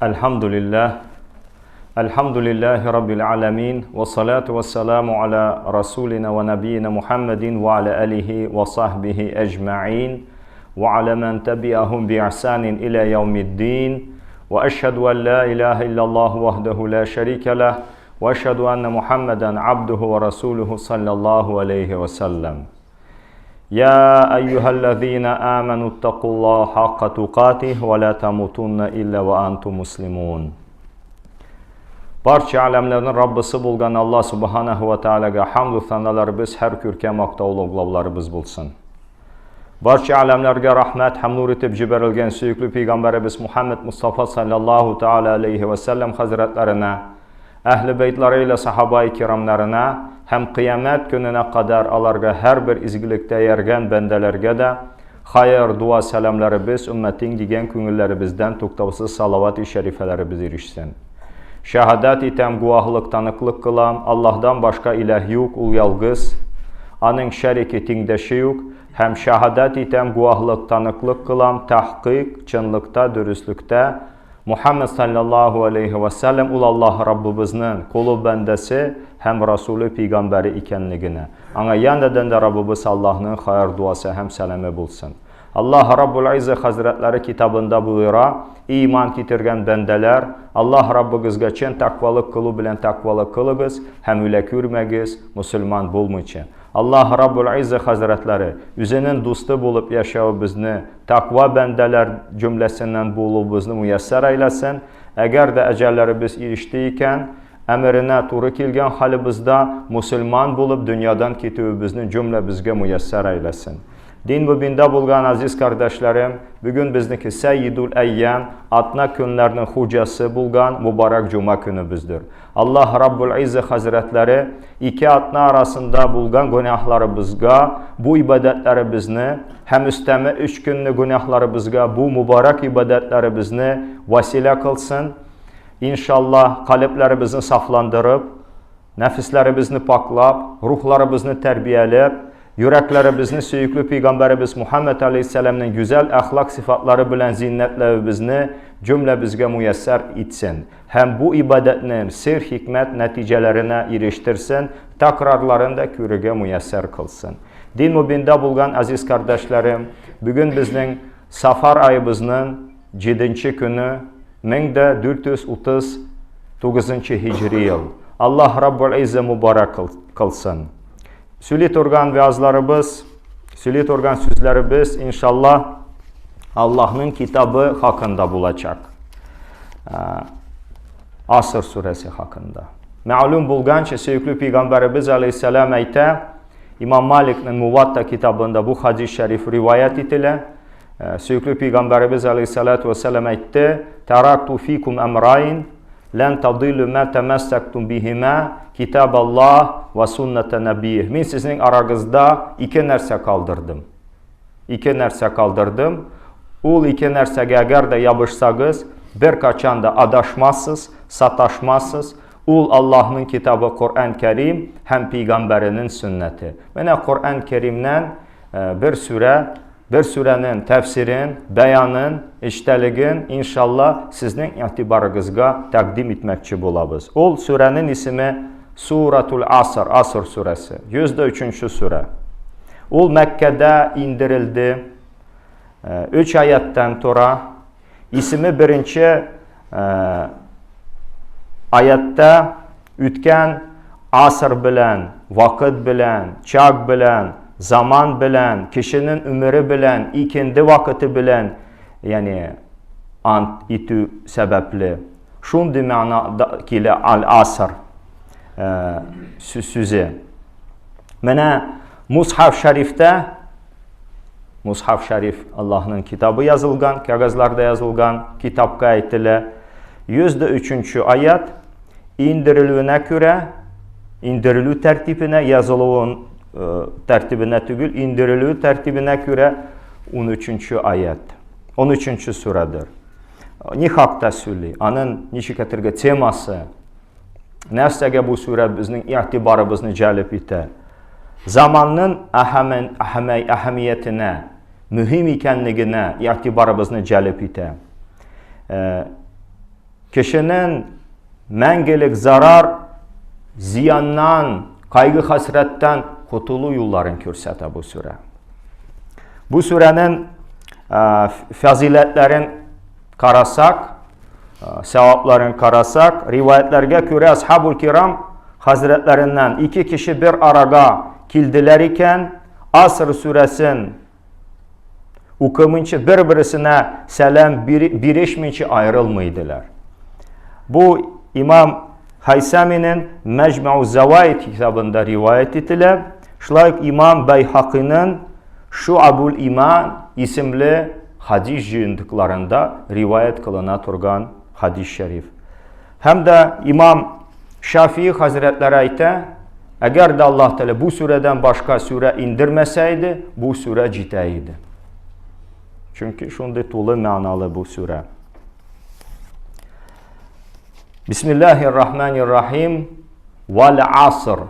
Әлхәмдүлилләһ. Әлхәмдүлилләһи раббил аламин ва салату ва саламу аля расулина ва набиина Мухаммадин ва аля алихи ва сахбихи әҗмәин ва аля ман табиахум би ихсанин иля яумиддин ва ашһаду ан ла илаһа иллаллаху вахдаху ла шарика лах ва ашһаду анна Мухаммадан абдуху ва расулуху саллаллаху алейхи ва саллям. يا أيها الذين آمنوا اتقوا الله حق تقاته ولا تموتن إلا وأنتم مسلمون. Barça aləmlərin Rabbisi bulğan Allah Subhanahu ve Teala'ya hamdü sanalarımız, hər kürkə maqtavlı oğlavlarımız bulsun. Barça aləmlərə rəhmət həm nur etib jibərilgən söyüklü Peyğəmbərimiz Muhammed Mustafa sallallahu taala aleyhi və səlləm həzrətlərinə, əhl-i beytləri ilə sahabai kiramlarına, həm qiyamət gününə qədər alarga hər bir izgilikdə yergən bəndələrə də xayır, dua, səlamlarımız, ümmətin digən könüllərimizdən toxtavsız salavat-ı şərifələrimiz irişsin. Şəhadət itəm, guvahlıq, tanıqlıq qılam, Allahdan başqa ilah yox, ul yalqız, anın şəriki tengdaşı yox, həm şəhadət itəm, guvahlıq, tanıqlıq qılam, təhqiq, çınlıqda, dürüstlükdə, Muhammed sallallahu aleyhi və səlləm ul Allah Rabbimiznin qulu bəndəsi, həm Rasulü Peyğəmbəri ikənliginə. Ana yenidən də Rabbimiz Allah'ın xayır duası həm sələmi bulsun. Allah Rabbul İzzə Həzrətləri kitabında buyura, iman getirən bəndələr, Allah Rabbinizə çin təqvalıq qılı bilən təqvalıq qılığız, həm ülə kürməgiz, müsəlman bulmayınca. Allah Rabbul İzzə Həzrətləri üzünün dostu bulub yaşayıbızni, təqva bəndələr cümləsindən bulubızni müyəssər eyləsin. Əgər də əcəllərimiz irişdi ikən, əmrinə turu kelgan halımızda müsəlman bulub dünyadan ketübüzni cümlə bizə müyəssər eyləsin. Din mübində bulğan aziz kardeşlerim, bugün bizniki Səyyidul Əyyam, atna günlərinin xucası bulğan mübarək cuma günümüzdür. Allah Rabbul İzzə Həzrətləri iki atna arasında bulğan günahlarımızga, bu ibadətlərimizni, həm üstəmə 3 günlük günahlarımızga bu mübarək ibadətlərimizni vəsilə qılsın. İnşallah qalblərimizi saflandırıb, nəfislərimizi paklab, ruhlarımızı tərbiyələyib, Yüreklerimizni söyüklü Peygamberimiz Muhammed Aleyhisselam'ın güzel ahlak sıfatları bilen zinetlerimizni cümle bizge müyesser etsin. Hem bu ibadetinin sir hikmet neticelerine eriştirsin, tekrarlarını da kürüge müyesser kılsın. Din mübində bulğan aziz kardeşlerim, bugün biznin Safar ayımızın 7. günü 1439 Hicri yıl. Allah Rabbul İzze mübarek kılsın. Сөйлей тұрған вязларыбыз, сөйлей тұрған сөзләребез inşallah Allah'ın kitabı hakkında bulacak. Asr suresi hakkında. Ma'lum bulgança söyüklü Peygamberimiz Aleyhisselam ayta, İmam Malik'in Muvatta kitabında bu hadis-i şerif rivayet etile. Söyüklü Peygamberimiz Aleyhisselatü Vesselam aytdı, Taraktu fikum emrayn, Lən tadillu mə təməssəktum bihimə kitaballah və sünnətə nəbiyyih. Mən sizin aranızda iki нәрсә kaldırdım. İki нәрсә kaldırdım. Ул iki нәрсәгә әгәр дә ябышсагыз, бер качан да адашмассыз, саташмассыз. Ул Allah'ın kitabı Kur'an-ı Kerim һәм peygamberinin sünnəti. Менә Kur'an-ı Kerimнән bir sürə, bir sürənin təfsirin, bəyanın, işləligin inşallah sizin etibarınızga təqdim etməkçi bulabız. Ol sürənin ismi Suratul Asr, Asr surəsi, 103-cü sürə. Ol Məkkədə indirildi. 3 ayətdən tura. İsmi birinci ayətdə ütkən asr bilən, vaqt bilən, çağ bilən, zaman bilən, kişinin ömrü bilən, ikindi vaxtı bilən, yəni ant itü səbəbli. Şundi məna kilə al-asr sözü. Mənə Mushaf Şərifdə, Mushaf Şərif Allah'ın kitabı yazılgan, kağızlarda yazılgan kitabqa aytilə. 103-cü ayət indirilüyünə görə, indirilü tərtibinə, yazılığın tərtibinə tügül, indirilü tərtibinə görə 13-cü ayət, 13-cü surədir. Nə haqda söyləyir? Onun necə gətirgə teması, nəsəgə bu surə bizning etibarımızı cəlb etə? Zamanın əhəmiyyətinə, mühim ikənliginə etibarımızı cəlb etə. Кешенең мәңгелек зарар, зияннан, кайгы-хәсрәттән котылу юлларын күрсәтә бу сүрә. Бу сүрәнең фазиләтләрен карасак, сәвапларын карасак, риваятләргә күрә асхабул кирам хәзрәтләреннән ике кеше бер арага килделәр икән, Аср сүрәсен укымынча бер-берсенә сәлам бирешмичә аерылмый иделәр. Бу имам Хайсаминең Мәҗмәу Заваид китабында риваять ителә. Шулай ук имам Байхакиның Шуабул Иман исемле хадис җыентыкларында риваять кылына торган хадис шәриф. Һәм дә имам Шафии хәзрәтләре әйтә, әгәр дә Аллаһ Тәгалә бу сүрәдән башка сүрә индермәсә иде, бу сүрә җитә иде. Чөнки шундый тулы мәгъналы бу сүрә. Бисмиллахир Рахманир Рахим. Вал аср.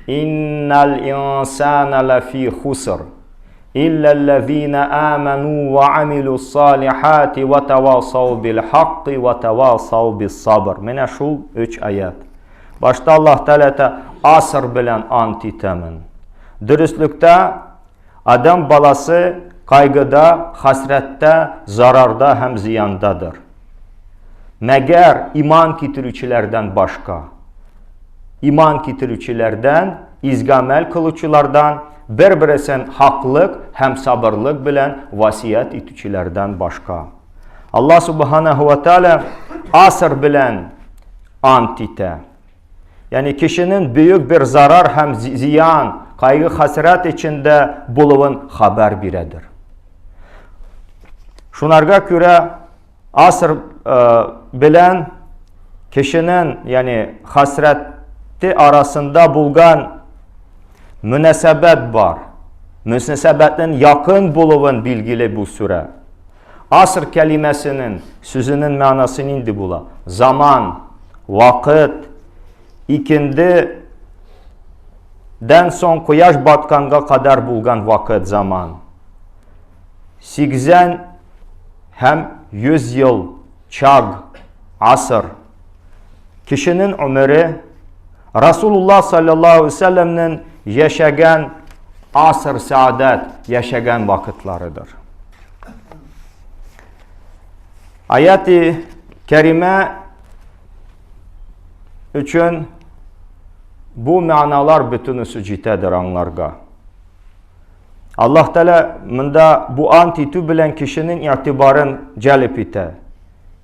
Иннал инсана лафи хуср. Илля ллазина аману ва амилу салихати ва тавасау бил хакки ва тавасау бис сабр. Менә шул өч аят. Башта Аллаһ Тәгалә әйтә, аср белән ант итәмен. Дөреслектә адам баласы кайгыда, хәсрәттә, зарарда һәм зыяндадыр. Мәгәр иман китерүчеләрдән башка. Иман китерүчеләрдән, изге гамәл кылучылардан, бер-бересен хаклык һәм сабырлык белән васият итүчеләрдән башка. Аллаһ субханаху ва тааля аср белән ант итә. Ягъни кешенең бөек бер зарар һәм зиян, кайгы хәсрәт эчендә булуын хәбәр бирәдер. Шунарга күрә Аср белән кешенең, ягъни хәсрәте арасында булган мөнәсәбәт бар. Мөнәсәбәтнең якын булуын билгели бу сүрә. Аср кәлимәсенең сүзенең мәгънәсе нинди була? Заман, вакыт, икенде дән соң кояш батканга кадәр булган вакыт, заман. 80 һәм 100 ел, чаг, асыр. Кешенең омере Расулулла саллаллаху алейхи вәсәлләмнең яшәгән асыр сәадәт, яшәгән вакытларыдыр. Аяти кәримә өчен бу мәгъналар бөтенесе җитәдер аңларга. Аллаһ Тәгалә монда бу ант итү белән кешенең игътибарын җәлеп итә.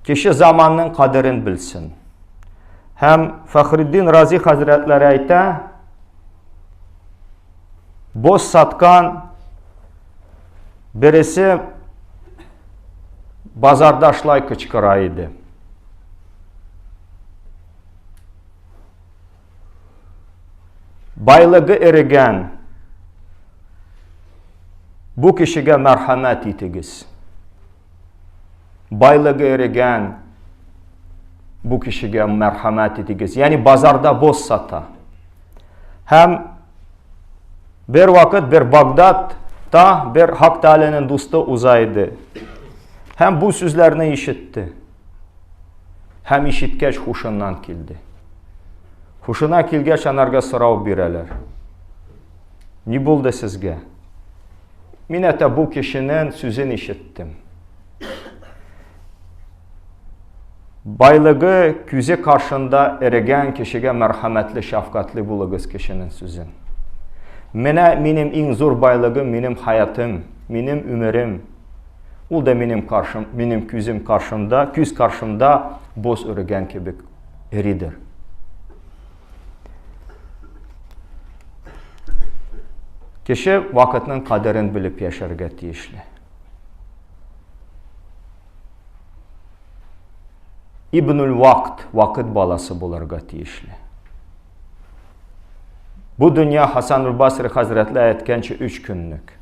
Кеше заманның кадерен белсен. Һәм Фәхреддин Рази хәзрәтләре әйтә, боз саткан бересе базарда шулай кычкыра иде. Байлыгы эрегән бу кешегә мәрхәмәт итегез. Байлыгы эрегән бу кешегә мәрхәмәт итегез. Ягъни базарда боз сата. Һәм бер вакыт бер Багдадта бер Хак Тәгаләнең дусты уза иде. Һәм бу сүзләрне ишетте. Һәм ишеткәч хушыннан килде. Хушына килгәч анарга сорау бирәләр. Ни булды сезгә? Мин әтә бу кешенең сүзен ишеттем. Байлыгы күзе каршында эрегән кешегә мәрхәмәтле, шәфкатьле булыгыз кешенең сүзен. Менә минем иң зур байлыгым, минем хаятым, минем өмерем. Ул да минем каршым, минем күзем каршымда, күз каршымда боз өрегән кебек эридер. Кеше вакытның кадерен белеп яшәргә тиешле. Ибнуль вакыт, вакыт баласы булырга тиешле. Бу дөнья Хасанул Басри хәзрәтләр әйткәнчә өч көнлек.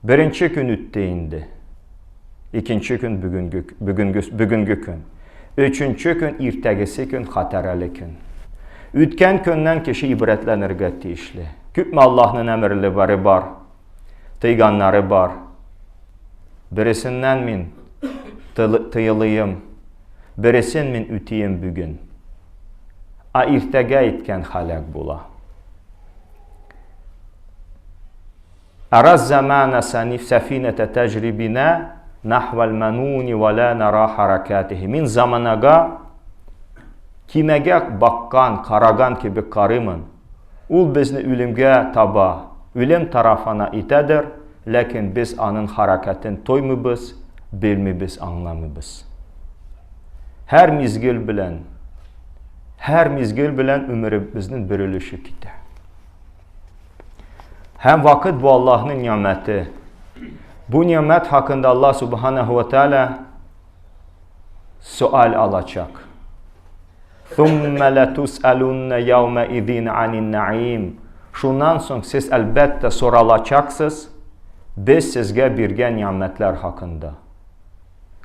Беренче көн үтте инде. Икенче көн бүгенге, бүгенге, бүгенге көн. Өченче көн иртәгесе көн хатәрәле көн. Үткән көннән кеше ибрәтләнергә тиешле. Күпме Аллаһның әмерләре бар, тыйганнары бар. Бересеннән мин тыелыйм. Бересен мин үтием бүген. А иртәгә әйткән халәк була. Ара замана саниф сәфинәтә тәҗри бина нахвал мануни ва ла нара харакатихи. Мин заманага кимәгә баккан, караган кебек карыймын. Ул безне үлемгә таба, үлем тарафына итәдер, ләкин без аның хәрәкәтен тоймыйбыз, белмибез, аңламыйбыз. Һәр мизгел белән, һәр мизгел белән өмеребезнең бер өлеше китә. Һәм вакыт бу Аллаһның ни'мәте. Бу ни'мәт хакында Аллаһ субханаху ва тааля суал алачак. Thumma latus'alunna yawma idhin 'anин na'im. Шуннан соң сез әлбәттә соралачаксыз без сезгә биргән ни'мәтләр хакында.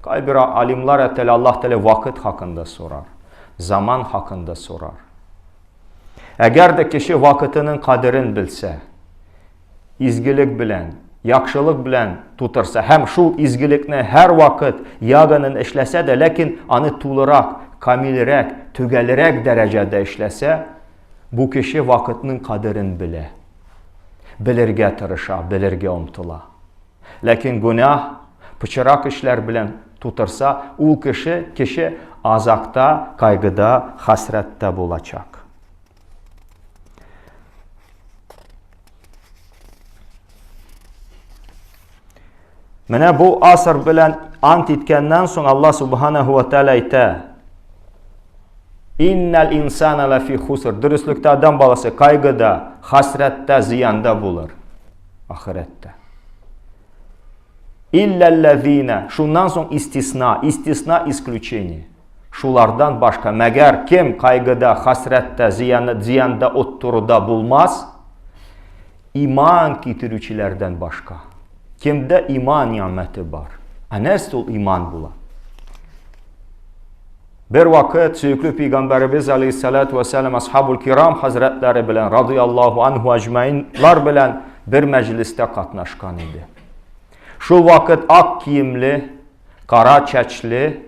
Кайбер алимлар әйтәләр, Аллаһ Тәгалә вакыт хакында сорар, заман хакында сорар. Әгәр дә кеше вакытының кадерен белсә, изгелек белән, яхшылык белән тутырса һәм шул изгелекне һәр вакыт ягынын эшләсә дә, ләкин аны тулырак, камилрәк, төгәлрәк дәрәҗәдә эшләсә, бу кеше вакытның кадерен белә. Белергә тырыша, белергә омтыла. Ләкин гөнаһ, пычрак эшләр белән тутырса, ул кеше, кеше азакта, кайгыда, хәсрәттә булачак. Менә бу аср белән ант иткәннән соң Алла субханаху ва тааля әйтә: Иннал инсана лафи хуср. Дөреслектә адам баласы кайгыда, хәсрәттә, зыянда булыр. Ахирәттә. Илләлләзина. Шуннан соң истисна, истисна исключение. Шулардан башка, мәгәр кем кайгыда, хәсрәттә, зыяны, зыянда оттыруда булмас, иман китерүчеләрдән башка. Кемдә иман нигъмәте бар? Ә нәрсә ул иман була? Бер вакыт сөекле пәйгамбәребез алейхиссалату вассалам асхабул кирам хәзрәтләре белән радияллаһу анху әҗмәинлар белән бер мәҗлестә катнашкан иде. Шул вакыт ак киемле, кара чәчле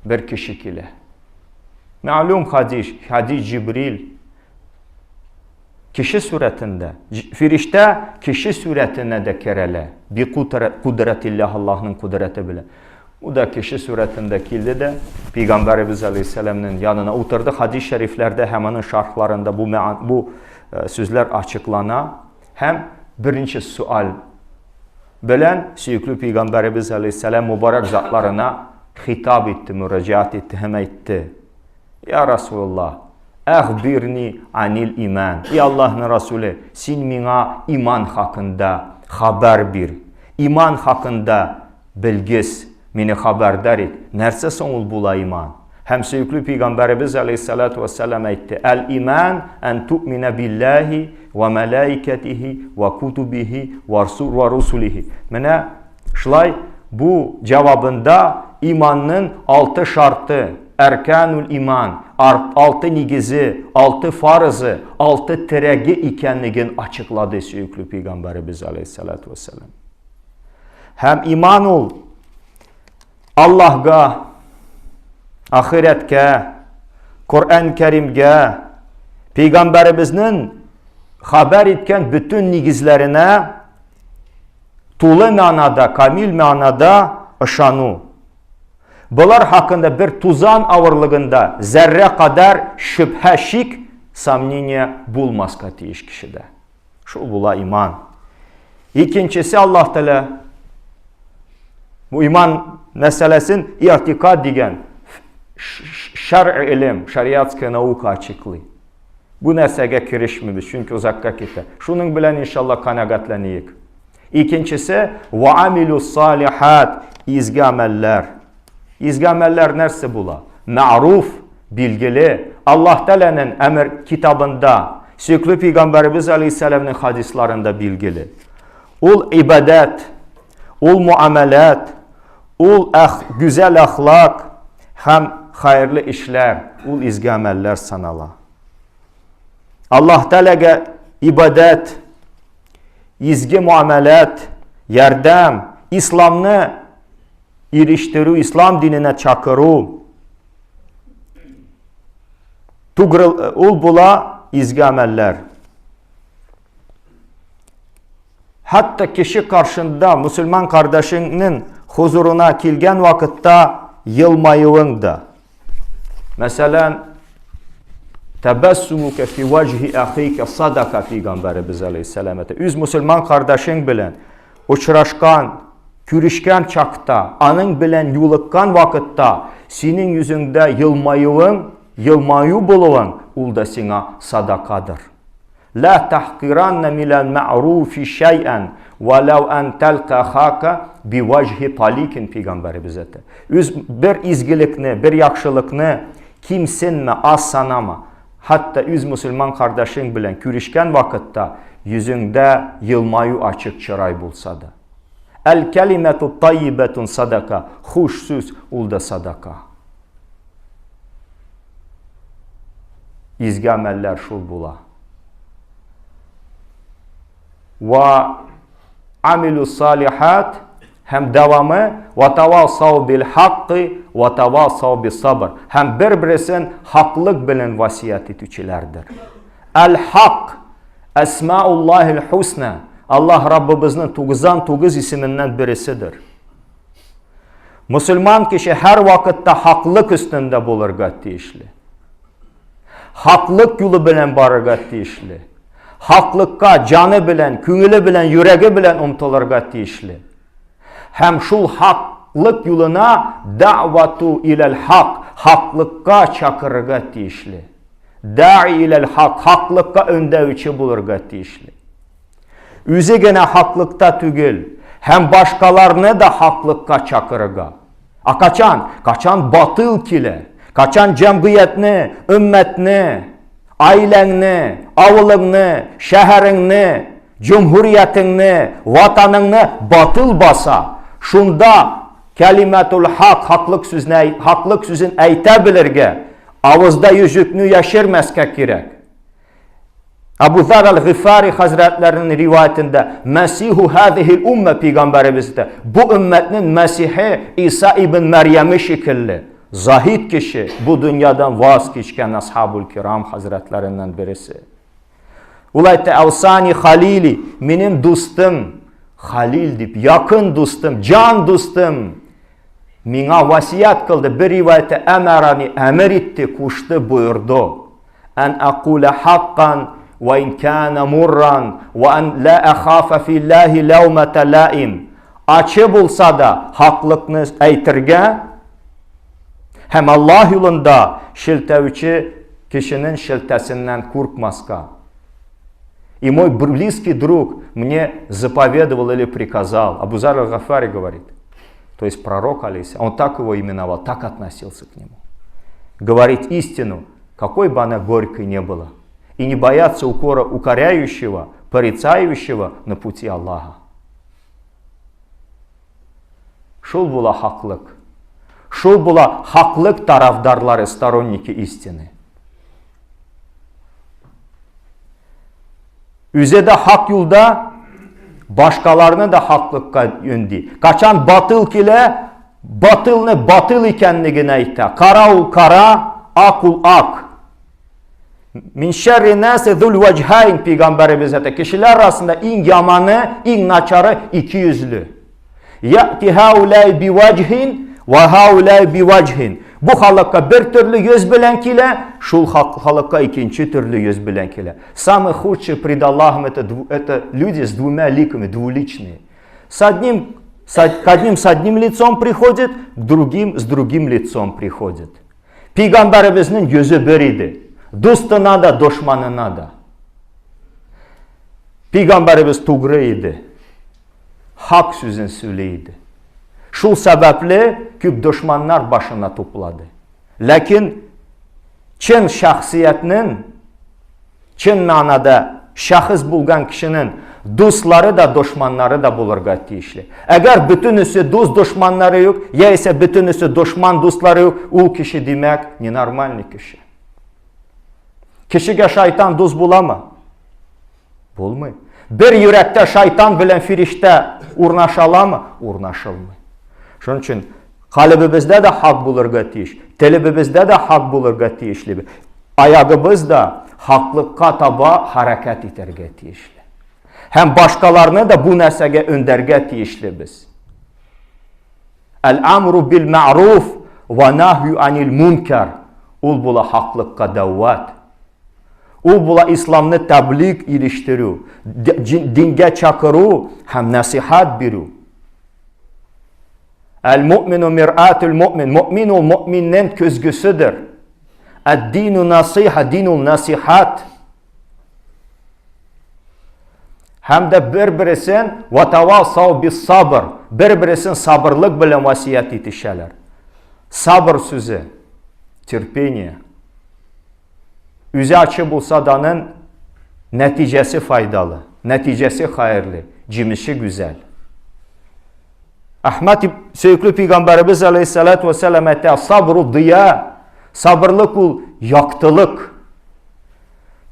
бер кеше килә. Мәгълүм хадис, хадис Җибрил кеше сурәтендә, фириштә кеше сурәтенә дә керәлә. Би кудрәтилләһ Аллаһның кудрәте белән. У да кеше сурәтендә килде дә, Пәйгамбәребез алейһиссәламнең янына утырды. Хадис шәрифләрдә һәм аның шархларында бу бу сүзләр ачыклана. Һәм беренче суал белән сөекле Пәйгамбәребез алейһиссәлам мубарак затларына хитап итте, мөрәҗәгать итте һәм әйтте: Я Расулуллаһ, әхбирни анил иман. И Аллаһның Расуле, син миңа иман хакында хәбәр бир. Иман хакында белгез, мине хәбәрдар ит. Нәрсә соң ул була иман? Һәм сөекле пәйгамбәребез алейхиссалату вассалам әйтте: "Әл иман ан ту'мина биллаһи ва малаикатихи ва кутубихи ва русулихи". Менә шулай бу җавабында иманның алты шарты, әрканул иман, алты нигезе, алты фарызы, алты терәге икәнлеген ачыклады сөекле пәйгамбәребез алейхиссалату вассалам. Һәм иман ул Аллаһга, ахирәткә, Коръән Кәримгә, пәйгамбәребезнең хәбәр иткән бөтен нигезләренә тулы мәгънада, камил мәгънада ышану. Болар хакында бер тузан авырлыгында зәррә кадәр шөбһә, шик, сомнение булмаска тиеш кешедә. Шул була иман. Икенчесе Аллаһ Тәгалә бу иман мәсьәләсен и'тикад дигән шәръ илем, шариатская наука ачыклый. Бу нәрсәгә керешмибез, чөнки озакка китә. Шуның белән иншалла канәгатьләнейек. Икенчесе ва амилу салихат, изге гамәлләр. Изге гамәлләр нәрсә була? Мәгъруф, билгеле, Аллаһ Тәгаләнең әмер китабында, сөекле пәйгамбәребез алейһиссәламнең хадисларында билгеле. Ул ибадәт, ул муамәләт, ул әх, гүзәл әхлак һәм хәерле эшләр, ул изге гамәлләр санала. Аллаһ Тәгаләгә ибадәт, изге муамәләт, ярдәм, исламны ирештерү, ислам диненә чакыру. Тугрыл ул була изге гамәлләр. Хәтта кеше каршында мөселман кардәшеңнең хузурына килгән вакытта елмаюың да. Мәсәлән, тәбәссумука фи ваҗһи ахика садака пәйгамбәребез алейһиссәлам әйтә. Үз мөселман кардәшең белән очрашкан, күрешкән чакта, аның белән юлыккан вакытта синең йөзеңдә елмаюың, елмаю булуың, ул да сиңа садакадыр. Ла тахкиранна минәл мәгъруфи шәйән, вәләү ән тәлка ахака биваҗһи таликин пәйгамбәребез әйтә. Үз бер изгелекне, бер яхшылыкны кимсенмә, аз санама. Хәтта үз мөселман кардәшең белән күрешкән вакытта йөзеңдә елмаю ачык чырай булса да. Әл кәлимәту тайибәтун садака. Хуш сүз ул да садака. Изге гамәлләр шул була. Ва амилу салихат һәм дәвамы ва тавасау бил хакки ва тавасау бис сабр һәм бер-берсен хаклык белән васият итүчеләрдер. Әл хак әсмауллаһил хусна Аллаһ Раббыбызның 99 исеменнән береседер. Мусульман кеше һәр вакытта хаклык өстендә булырга тиешле. Хаклык юлы белән барырга тиешле. Хаклыкка җаны белән, күңеле белән, йөрәге белән омтылырга тиешле. Һәм шул хаклык юлына дәгъвату иләл хак, хаклыкка чакырырга тиешле. Даи иләл хак, хаклыкка өндәүче булырга тиешле. Үзе генә хаклыкта түгел, һәм башкаларны да хаклыкка чакырырга. А качан? Качан батыл килә? Качан җәмгыятьне, өммәтне, аиләңне, авылыңны, шәһәреңне, җөмһүриятеңне, ватаныңны батыл баса? Шунда кәлимәтул хак, хаклык сүзне, хаклык сүзен әйтә белергә, авызда йөзекне яшермәскә кирәк. Абу Зар аль-Гифари хәзрәтләренең риваятендә Мәсиху һазихил умма пәйгамбәребез әйтә. Бу өммәтнең Мәсихе Иса ибн Мәрьяме шикелле заһид кеше бу дөньядан ваз кичкән асхабул кирам хәзрәтләреннән бересе. Ул әйтте, Аусани Халили, минем дустым, Халил дип, якын дустым, җан дустым, миңа васият кылды, бер риваятта әмәрани, әмер итте, кушты, боерды. Ән акуля хаккан ва ин кана мурран ва ан ла ахафа филлахи лаумата лаим. Ачы булса да хаклыкны әйтергә һәм Аллаһ юлында шелтәүче кешенең шелтәсеннән куркмаска. И мой близкий друг мне заповедовал или приказал. Абу Зар аль-Гафари говорит. То есть пророк, алейхи, он так его именовал, так относился к нему. Говорить истину, какой бы она горькой не была. И не бояться укора укоряющего, порицающего на пути Аллаха. Шул була хаклык. Шул була хаклык тарафдарлары, сторонники истины. Үзе дә хак юлда, башкаларны да хаклыкка өнди. Качан батыл килә, батылны батыл икәнлеген әйтә. Кара ул кара, ак ул ак. Мин шәрри наси зул ваҗһайн пәйгамбәребез әйтә. Кешеләр арасында иң яманы, иң начары ике йөзле. Яти хаулай биваҗһин ва хаулай биваҗһин. Бу халыкка бер төрле йөз белән килә, шул халыкка икенче төрле йөз белән килә. Самый худший пред Аллахом это люди с двумя ликами, двуличные. С одним, с, к одним с одним лицом приходит, к другим с другим лицом приходит. Пәйгамбәребезнең йөзе бер иде. Дустына да, дошманына да. Пәйгамбәребез тугры иде. Хак сүзен сөйли иде. Шул сәбәпле күп дошманнар башына туплады. Ләкин чын шәхсиятнең, чын мәгънәдә шәхес булган кешенең дуслары да, дошманнары да булырга тиешле. Әгәр бөтенесе дус дошманнары юк, яисә бөтенесе дошман дуслары юк, ул кеше димәк, ненормальный кеше. Кешегә шайтан дус буламы? Булмый. Бер йөрәктә шайтан белән фириштә урнаша аламы? Урнашылмый. Шуның өчен калебебездә дә хак булырга тиеш, телебездә дә хак булырга тиешле. Аягыбыз да хаклыкка таба хәрәкәт итәргә тиешле. Һәм башкаларны да бу нәрсәгә өндәргә тиешлебез. Әл-амру бил мәгъруф ва нахью анил мункар. Ул була хаклыкка дәват. Ул була исламны таблиг ирештерү, дингә чакыру һәм насихат бирү. Әл-му'мину мир'атул му'мин. Му'мин ул му'миннең көзгеседер. Әд-дину насыйха, дин ул насихат. Һәм дә бер-бересен ватавасау бис сабр, бер-бересен сабырлык белән васият итешәләр. Сабыр сүзе, терпение. Үзе ачы булса да аның нәтиҗәсе файдалы, нәтиҗәсе хәерле, җимеше гүзәл. Әхмәт сөекле пәйгамбәребез алейхиссалату вассалам әйтә, сабру дия, сабырлык ул яктылык.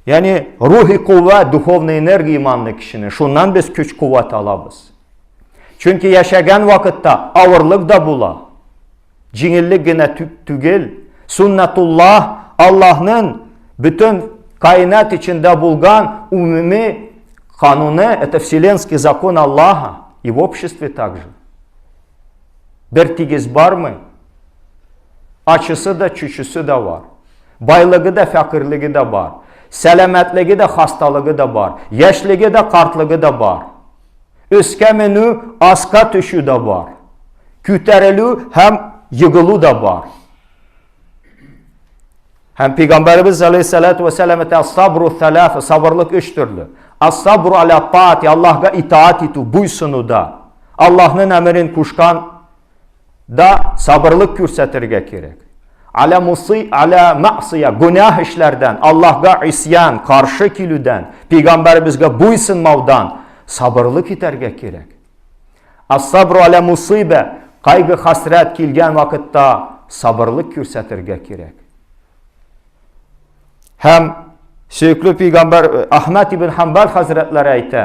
Ягъни рухи куввәт, духовная энергия иманлы кешене. Шуннан без көч куввәт алабыз. Чөнки яшәгән вакытта авырлык да була. Җиңеллек генә түгел. Суннатуллаһ Аллаһның бөтен каинат эчендә булган умуми кануны, это вселенский закон Аллаха и в обществе также. Бер тигез бармы? Ачысы да, чүчесе дә бар. Байлыгы да, фәкыйрьлеге дә бар. Сәламәтлеге дә, хасталыгы да бар. Яшьлеге дә, картлыгы да бар. Өскә менү, аска төшү дә бар. Күтәрелү һәм егылу да бар. Һәм Пәйгамбәребез алейһиссалату вәссәлам әйтә, сабру салафа, сабырлык өч төрле. Ас-сабру аля таати, Аллаһга итаат итү, буйсынуда. Аллаһның әмерен кушкан да сабырлык күрсәтергә кирәк. Аля мусы, аля мәсия, гүнәһ эшләрдән, Аллаһга исьян, каршы килүдән, пәйгамбәребезгә буйсынмаудан сабырлык итәргә кирәк. Ас-сабру аля мусыйбә, кайгы хәсрәт килгән вакытта сабырлык күрсәтергә кирәк. Һәм сөекле пәйгамбәр э, Ахмәд ибн Ханбал хәзрәтләре әйтә,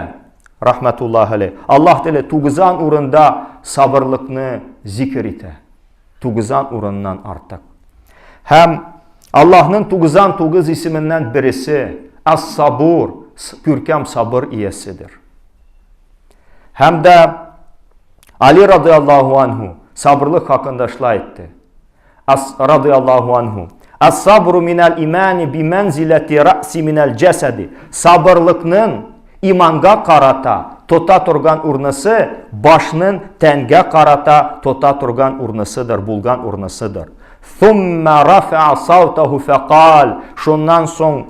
рахматуллаһ алейх, Аллаһ Тәгалә тугызан урында сабырлыкны зикер итә. Тугызан урыннан артык. Һәм Аллаһның 99 исеменнән бересе Ас-Сабур, күркәм сабыр ияседер. Һәм дә Али радиаллаһу анһу сабырлык хакында шулай әйтте. Ас радиаллаһу анһу. Ас-сабру минәл имани бимәнзиләти ра'си минәл җәсәди. Сабырлыкның иманга карата тота торган урнысы башның тәнгә карата тота торган урнысыдыр, булган урнысыдыр. Thumma рафа саутаху фақал. Шуннан соң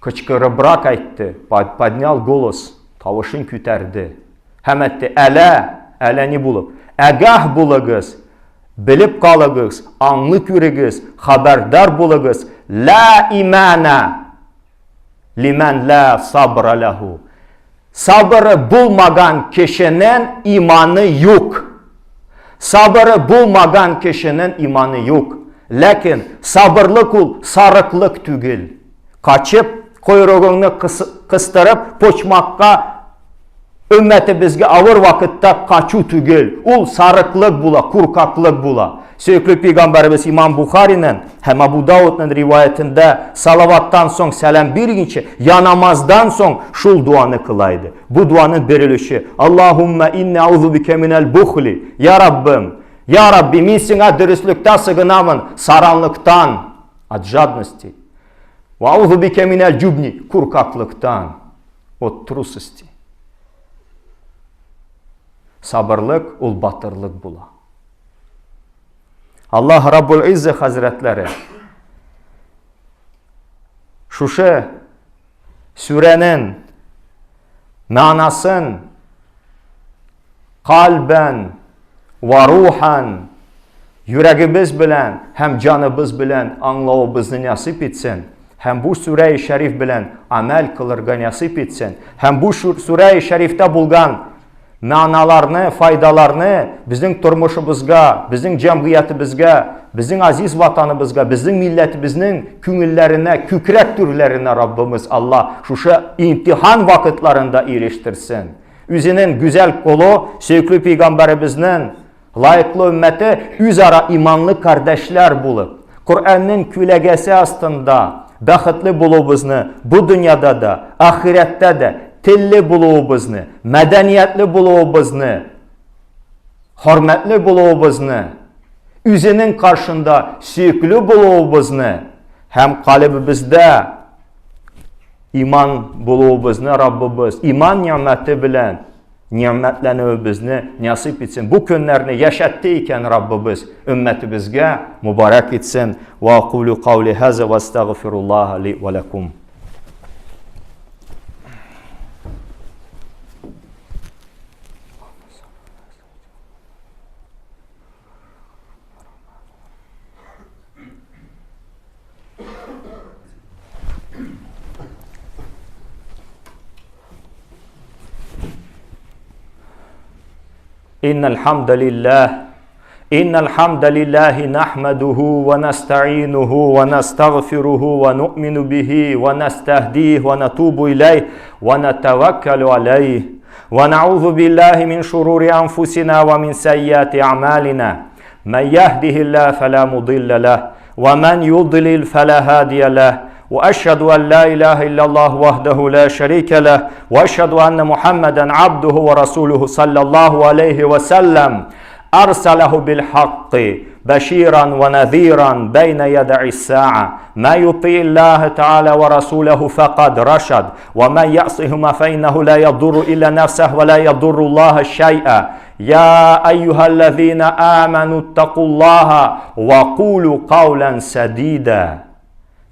кычкырыбрак әйтте, поднял голос, тавышын күтәрде. Һәм әйтте, әлә, әлә ни булып? Әгәһ булыгыз, белеп калыгыз, аңлы күрегез, хәбәрдар булыгыз. Ла имана лимән ла сабра ләһу. Сабыры булмаган кешенең иманы юк. Сабыры булмаган кешенең иманы юк. Ләкин сабырлык ул сарыклык түгел. Качып, койрыгыңны кыстырып, почмакка өммәтебезгә авыр вакытта качу түгел. Ул сарыклык була, куркаклык була. Сөекле пәйгамбәребез Имам Бухариның һәм Абу Даудның риваятендә салаваттан соң сәлам биргәнче, я намаздан соң шул дуаны кыла иде. Бу дуаның бирелеше Аллаһумма инни аузу бика минәл бухли. Я Раббым, я Рабби, мин сиңа дөреслектә сыгынамын, саранлыктан, от жадности. Ва аузу бика минәл джубни, куркаклыктан, от трусости. Сабырлык ул батырлык була. Аллаһ Раббул Изза хәзрәтләре шушы сүрәнең мәгънасын кальбән ва рухан йөрәгебез белән һәм җаныбыз белән аңлавыбызны насыйп итсен һәм бу сүрәи шәриф белән амәл кылырга насыйп итсен һәм бу сүрәи шәрифтә булган мәгъналарны, файдаларны безнең тормышыбызга, безнең җәмгыятебезгә, безнең азиз ватаныбызга, безнең милләтебезнең күңелләренә, күкрәк түрләренә Раббымыз Алла шушы имтихан вакытларында ирештерсен. Үзенең гүзәл колы, сөекле пәйгамбәребезнең лаеклы өммәте үзара иманлы кардәшләр булып, Коръәннең күләгәсе астында бәхетле булуыбызны бу дөньяда да, ахирәттә дә телле булуыбызны, мәдәниятле булуыбызны, хөрмәтле булуыбызны, үзенең каршында сөекле булуыбызны һәм калебебездә иман булуыбызны Раббыбыз иман нигъмәте белән нигъмәтләнүебезне насыйп итсен. Бу көннәрне яшәтте икән Раббыбыз, өммәтебезгә мубарак итсен. Ва акулю каули хаза ва астагфируллаһа ли ва лакум. إن الحمد لله إن الحمد لله نحمده ونستعينه ونستغفره ونؤمن به ونستهديه ونتوب إليه ونتوكل عليه ونعوذ بالله من شرور أنفسنا ومن سيئات أعمالنا من يهده الله فلا مضل له ومن يضلل فلا هادي له واشهد ان لا اله الا الله وحده لا شريك له واشهد ان محمدا عبده ورسوله صلى الله عليه وسلم ارسله بالحق بشيرا ونذيرا بين يدي الساعه ما يطيع الله تعالى ورسوله فقد رشد ومن يعصهما فانه لا يضر الا نفسه ولا يضر الله شيئا يا ايها الذين امنوا اتقوا الله وقولوا قولا سديدا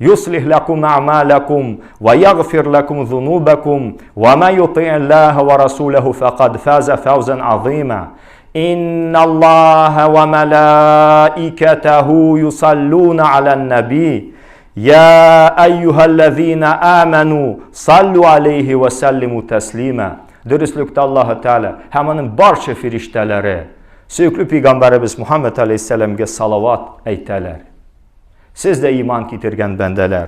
يصلح لكم أعمالكم ويغفر لكم ذنوبكم ومن يطيع الله ورسوله فقد فاز فوزا عظيما إن الله وملائكته يصلون على النبي يا أيها الذين آمنوا صلوا عليه وسلموا تسليما Дөреслектә Аллаһы Тәгалә һәм аның барча фирештәләре сөекле пәйгамбәребез Мухаммад алейһиссәламгә салават әйтәләр. Сез дә иман китергән бәндәләр,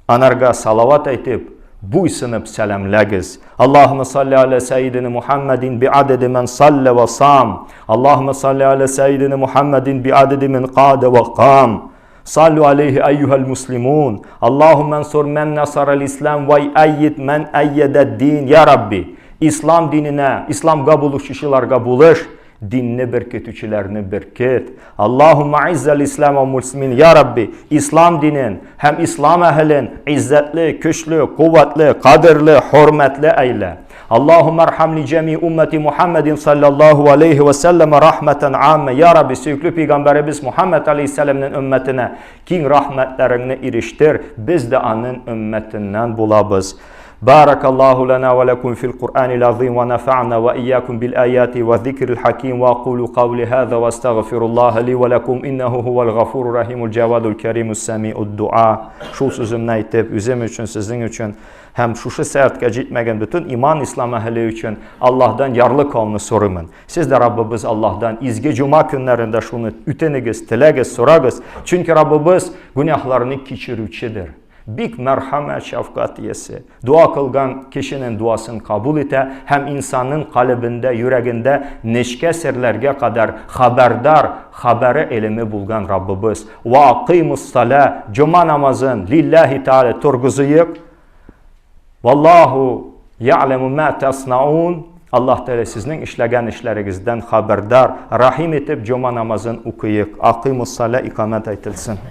анарга салават әйтеп, буйсынып сәламләгез. Аллаһумма салли аля сәйидина Мухаммадин би адади ман салла ва сам. Аллаһумма салли аля сәйидина Мухаммадин би адади ман када ва кам. Саллю алейхи айюхал муслимун. Аллаһумма ансур ман насара ислам ва айид ман айяда дин. Я Рабби, ислам диненә, исламга булышучыларга булыш, динне беркетүчеләрне беркет. Аллаһумма иззал ислам ва муслимин. Я Рабби, ислам динен һәм ислам әһелен иззәтле, көчле, куәтле, кадерле, хөрмәтле әйлә. Аллаһумма архам ли җәми уммати Мухаммадин саллаллаху алейхи ва саллям рахматан амма. Я Рабби, сөекле пәйгамбәребез Мухаммад алейхиссәламнең өммәтенә киң рахмәтләреңне ирештер. Без дә аның өммәтеннән булабыз. بارك الله لنا ولكم في القرآن العظيم ونفعنا وإياكم بالآيات والذكر الحكيم وأقول قولي هذا واستغفر الله لي ولكم إنه هو الغفور الرحيم الجواد الكريم السميع الدعاء Шул сүземне әйтеп, үзем өчен, сезнең өчен һәм шушы сәгатькә җитмәгән бөтен иман ислам әһеле өчен Аллаһдан ярлыкауны сорыймын. Сез дә Раббыбыз Аллаһдан изге җома көннәрендә шуны үтенегез, теләгез, сорагыз. Чөнки Раббыбыз гөнаһларны кичерүчедер. Бик мәрхәмәт, шәфкать иясе. Дуа кылган кешенең дуасын кабул итә һәм инсанның калебендә, йөрәгендә нечкә серләргә кадәр хәбәрдар, хәбәре элеме булган Раббыбыз. Ва акыймус салә, җома намазын лилләһи тәгалә торгызыйк. Валлаху я'ләму ма таснаун. Аллаһ Тәгалә сезнең эшләгән эшләрегездән хәбәрдар. Рахим итеп җома намазын укыйк. Акыймус салә икамәт әйтелсен.